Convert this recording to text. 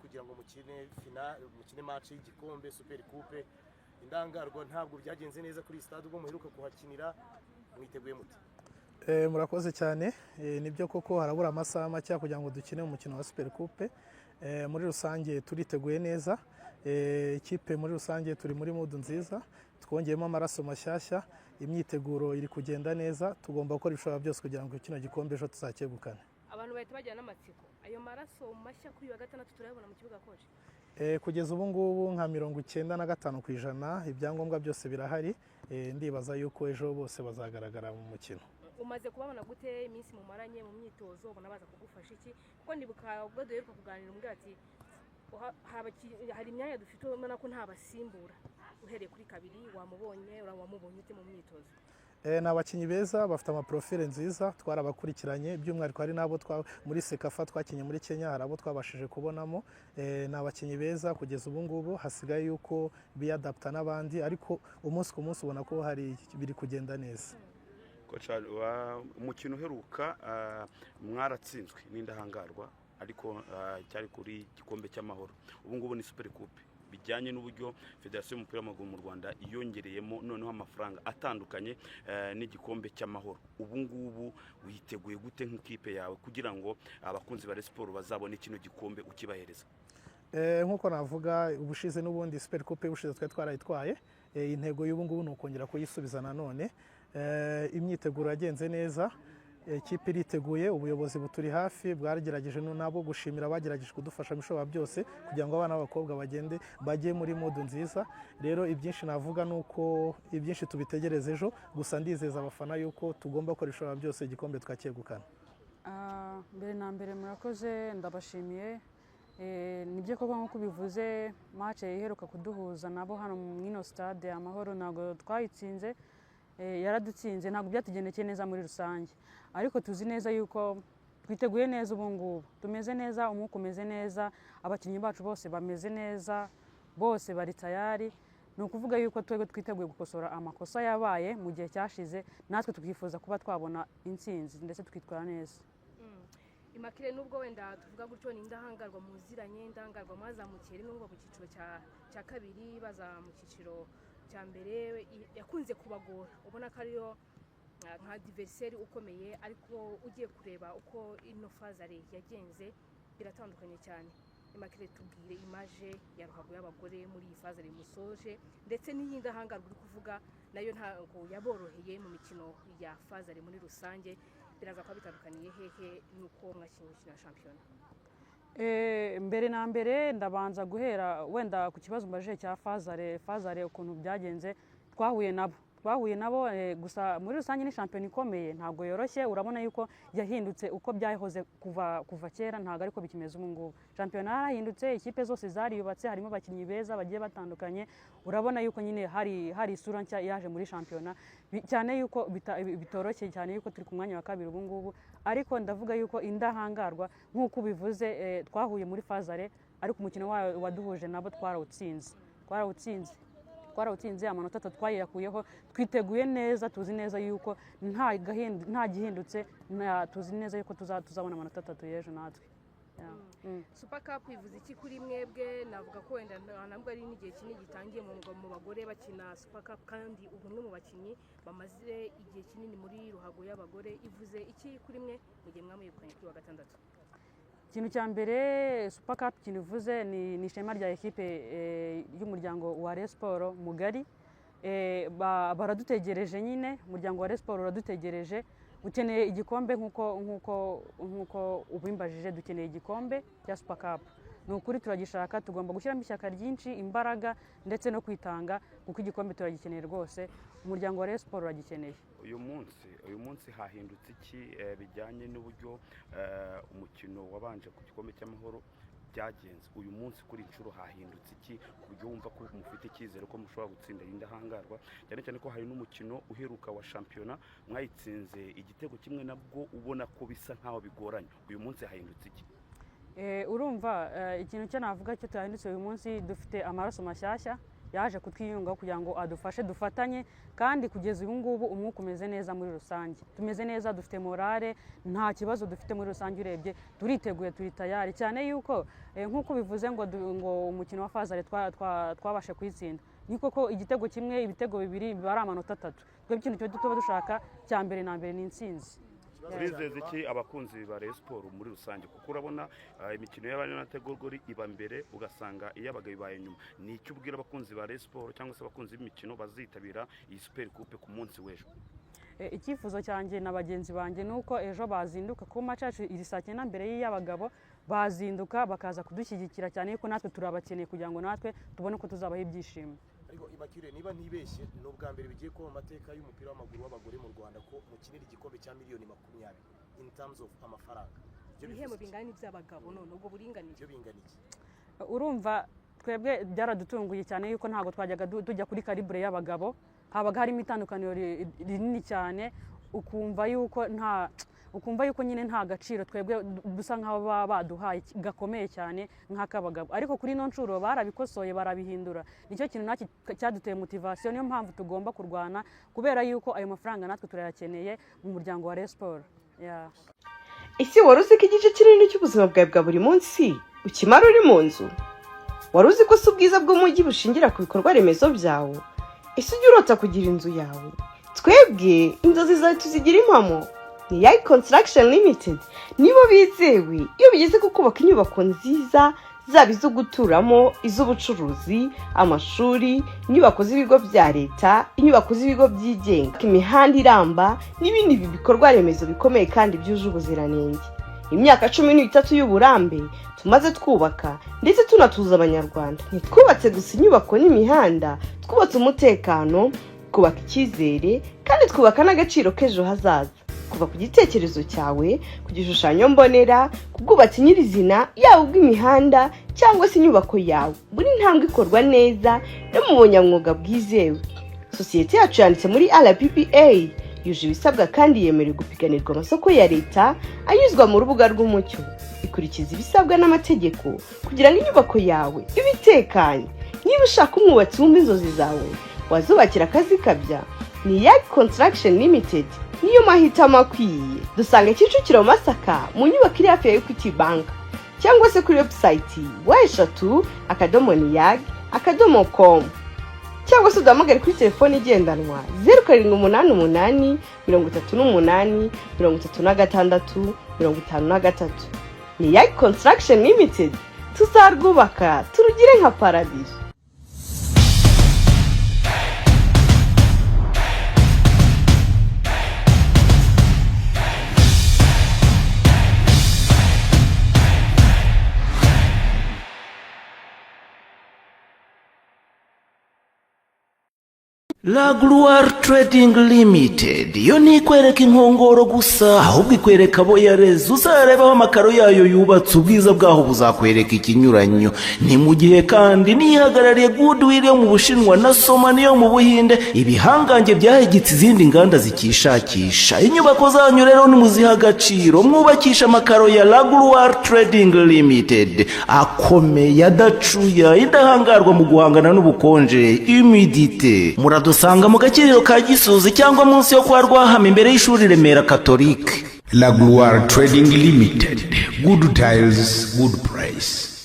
kugira ngo mukine final, mukine match y'igikombe Super Coupe. Indahangarwa ntabwo byagenze neza kuri iyi stade ubwo muheruka kuhakinira. Mwiteguye mute? Murakoze cyane. Nibyo koko, harabura amasaha make kugira ngo dukine umukino wa Super Coupe. Muri rusange turiteguye neza. Ikipe muri rusange turi muri mood nziza, twongeyemo amaraso mashyashya, imyiteguro iri kugenda neza. Tugomba gukora ibishoboka byose kugira ngo kino gikombe ejo tuzacyegukane. Abantu bahita bagira n'amatsiko, ayo maraso mashya kuri uyu wa gatandatu turayabona mu kibuga, coach? Kugeza ubu ngubu nka 95% ibyangombwa byose birahari. Ndibaza yuko ejo bose bazagaragara mu mukino. Umaze kubabona gute iminsi mumaranye mu myitozo? Ubona baza kugufasha iki? Kuko ndibuka ubwo duheruka kuganira umbwira ati hari imyanya dufite ubona ko nta basimbura, uhereye kuri kabiri wamubonye, wamubonye ute mu myitozo? Ni abakinnyi beza, bafite amaprofile nziza, twarabakurikiranye. By'umwihariko hari n'abo muri CECAFA twakinnye muri Kenya, hari abo twabashije kubonamo. Ni abakinnyi beza. Kugeza ubu ngubu hasigaye yuko biyadapta n'abandi, ariko umunsi ku munsi ubona ko hari biri kugenda neza. Coach, umukino uheruka mwaratsinzwe n'Indahangarwa, ariko cyari kuri gikombe cy'Amahoro. Ubu ngubu ni Super Coupe. Bijyanye n'uburyo Federasiyo y'umupira w'amaguru mu Rwanda yongereyemo noneho amafaranga atandukanye n'igikombe cy'Amahoro, ubu ngubu witeguye gute nk'ikipe yawe kugira ngo abakunzi ba Rayon Sport bazabone kino gikombe ukibahereza? Nk'uko navuga ubushize, n'ubundi Super Coupe ubushize twari twarayitwaye. Intego y'ubu ngubu ni ukongera kuyisubiza nanone. Imyiteguro yagenze neza, ikipe iriteguye, ubuyobozi buturi hafi, bwagerageje nabo gushimira, bagerageje kudufasha mu bishoboka byose kugira ngo abana b'abakobwa bagende bajye muri mood nziza. Rero ibyinshi navuga ni uko ibyinshi tubitegereza ejo, gusa ndizeza abafana yuko tugomba gukora ibishoboka byose igikombe tukacyegukana. Mbere na mbere murakoze, ndabashimiye. Nibyo koko nk'uko ubivuze, match iheruka kuduhuza nabo hano mu ino Stade Amahoro ntabwo twayitsinze. Yaradutsinze, ntabwo byatugendekeye neza muri rusange, ariko tuzi neza yuko twiteguye neza. Ubu ngubu tumeze neza, umwuka umeze neza, abakinnyi bacu bose bameze neza, bose bari tayari. Ni ukuvuga yuko twebwe twiteguye gukosora amakosa yabaye mu gihe cyashize, natwe tukifuza kuba twabona intsinzi ndetse tukitwara neza. Immaculée, nubwo wenda tuvuga gutyo, ni Indahangarwa muziranye, Indahangarwa mwazamukiye rimwe muva mu cyiciro cya kabiri baza mu cyiciro cya mbere, yakunze kubagora, ubona ko ariyo nka adversaire ukomeye, ariko ugiye kureba uko ino phase aller yagenze biratandukanye cyane. Immaculée, tubwire image ya ruhago y'abagore muri iyi phase aller musoje, ndetse n'iyi Ndahangarwa uri kuvuga nayo ntabwo yaboroheye mu mikino ya phase aller muri rusange. Biraza kuba bitandukaniye hehe n'uko mwakinnye imikino ya shampiyona? Mbere na mbere ndabanza guhera wenda ku kibazo mbajije cya phase aller. Phase aller ukuntu byagenze, twahuye nabo, gusa muri rusange ni shampiyona ikomeye, ntabwo yoroshye. Urabona yuko yahindutse, uko byahoze kuva kera ntabwo ariko bikimeze ubu ngubu. Shampiyona yarahindutse, ikipe zose zariyubatse, harimo abakinnyi beza bagiye batandukanye. Urabona yuko nyine hari isura nshya yaje muri shampiyona. Cyane yuko bitoroshye, cyane yuko turi ku mwanya wa kabiri ubu ngubu, ariko ndavuga yuko Indahangarwa nk'uko ubivuze, twahuye muri phase aller, ariko umukino wayo waduhuje nabo twarawutsinze, amanota 3 twayakuyeho. Twiteguye neza, tuzi neza yuko nta gihindutse, tuzi neza yuko tuzabona amanota 3 y'ejo natwe. Yeah. Super Cup ivuze iki kuri mwebwe? Navuga ko wenda ntabwo ari n'igihe kinini gitangiye mu bagore bakina Super Cup, kandi ubu umwe mu bakinnyi bamaze igihe kinini muri ruhago y'abagore. Ivuze iki kuri mwe mu gihe mwamwegukanye kuri wa gatandatu? Ikintu cya mbere Super Cup ikintu ivuze ni ishema rya ekipe y'umuryango wa Rayon Sport mugari. Baradutegereje nyine, umuryango wa Rayon Sport uradutegereje, ukeneye igikombe. Nk'uko ubimbajije, dukeneye igikombe cya Super Cup. Ni ukuri turagishaka, tugomba gushyiramo ishyaka ryinshi, imbaraga ndetse no kwitanga, kuko igikombe turagikeneye rwose, umuryango wa Rayon Sport uragikeneye. Uyu munsi hahindutse iki bijyanye n'uburyo umukino wabanje ku gikombe cy'Amahoro byagenze? Uyu munsi kuri inshuro hahindutse iki ku buryo wumva ko mufite icyizere ko mushobora gutsinda Indahangarwa, cyane cyane ko hari n'umukino uheruka wa shampiyona mwayitsinze igitego kimwe, nabwo ubona ko bisa nkaho bigoranye? Uyu munsi hahindutse iki? Urumva, ikintu cyo navuga cyo cyahindutse uyu munsi, dufite amaraso mashyashya yamaze kuza. Yaje kutwiyungaho kugira ngo adufashe dufatanye, kandi kugeza ubu ngubu umwuka umeze neza. Muri rusange tumeze neza, dufite morale, nta kibazo dufite. Muri rusange urebye turiteguye, turi tayari, cyane yuko nk'uko bivuze ngo ngo umukino wa phase aller twabashe kuyitsinda. Ni koko, igitego kimwe, ibitego bibiri biba ari amanota 3. Twebwe ikintu tuba dushaka cya mbere na mbere ni intsinzi. Urizeza iki abakunzi ba Rayon Sport muri rusange? Kuko urabona imikino y'abanyabategarugori iba mbere, ugasanga iy'abagabo ibaye nyuma. Ni icyo ubwira abakunzi ba Rayon Sport cyangwa se abakunzi b'imikino bazitabira iyi Super Coupe ku munsi w'ejo? Icyifuzo cyanjye na bagenzi banjye ni uko ejo bazinduka ku match yacu iri saa 9 mbere y'iy'abagabo, bazinduka bakaza kudushyigikira, cyane yuko natwe turabakeneye kugira ngo natwe tubone uko tuzabaha ibyishimo. Ariko Immaculée, niba ntibeshye, ni ubwa mbere bigiye kuba mu mateka y'umupira w'amaguru w'abagore mu Rwanda ko mukinira igikombe cya miliyoni 20 in terms of amafaranga. Ibyo Ibihembo bivuze iki? bingana n'iby'abagabo, none ubwo buringanire? Ibyo bingana iki? Urumva twebwe byaradutunguye cyane yuko ntabwo twajyaga tujya kuri calibre y'abagabo. Habaga harimo itandukaniro rinini cyane, ukumva yuko nyine nta gaciro twebwe dusa nk'aho baba baduhaye gakomeye cyane nk'ak'abagabo. Ariko kuri ino nshuro barabikosoye, barabihindura. Nicyo kintu natwe cyaduteye motivation, niyo mpamvu tugomba kurwana, kubera yuko ayo mafaranga natwe turayakeneye mu muryango wa Rayon Sport. Yeah. Ese wari uzi ko igice kinini cy'ubuzima bwawe bwa buri munsi ukimara uri mu nzu? Wari uzi ko se ubwiza bw'umujyi bushingira ku bikorwa remezo byawo? Ese ujya urota kugira inzu yawe? Twebwe inzozi zawe tuzigira impamo. Ni Yayi Construction Limited, nibo bizewe iyo bigeze ku kubaka inyubako nziza, zaba izo guturamo, iz'ubucuruzi, amashuri, inyubako z'ibigo bya leta, inyubako z'ibigo byigenga, imihanda iramba n'ibindi bikorwa remezo bikomeye kandi byuje ubuziranenge. Imyaka 13 y'uburambe tumaze twubaka ndetse tunatuza Abanyarwanda. Ntitwubatse gusa inyubako n'imihanda, twubatse umutekano, twubaka icyizere kandi twubaka n'agaciro k'ejo hazaza. Kuva ku gitekerezo cyawe, ku gishushanyo mbonera, ku bwubatsi nyirizina, yaba ubw'imihanda cyangwa se inyubako yawe, buri ntambwe ikorwa neza no mu bunyamwuga bwizewe. Sosiyete yacu yanditse muri RBBA, yuje ibisabwa kandi yemerewe gupiganirwa amasoko ya leta anyuzwa mu rubuga rw'umucyo. Ikurikiza ibisabwa n'amategeko kugira ngo inyubako yawe ibe itekanye. Niba ushaka umwubatsi wumva inzozi zawe wazubakira akazi kabya, ni Yagi Construction Limited niyo mahitamo akwiye. Dusanga Kicukiro Masaka mu nyubako iri hafi ya Equity Bank, cyangwa se kuri website www.niyag.com, cyangwa se uduhamagare kuri telefone igendanwa 0788 38 36 53. Ni Yagi Construction Limited, tuzarwubaka turugire nka paradizo. La Gloire Trading Limited yo ntikwereka inkongoro gusa, ahubwo ikwereka abo yareze. Uzarebaho amakaro yayo yubatse, ubwiza bwaho buzakwereka ikinyuranyo. Ni mu gihe kandi nihagarariye Goodwill yo mu Bushinwa na Somani yo mu Buhinde, ibihangange byahegetse izindi nganda zikishakisha. Inyubako zanyu rero nimuziha agaciro, mwubakisha amakaro ya La Gloire Trading Limited, akomeye, adacuya, indahangarwa mu guhangana n'ubukonje, humidité. Muradusanga mu Gakiriro ka Gisozi cyangwa munsi yo kwa Rwahama, imbere y'ishuri Remera Catholique. La Gloire Trading Limited. Good tiles, good price.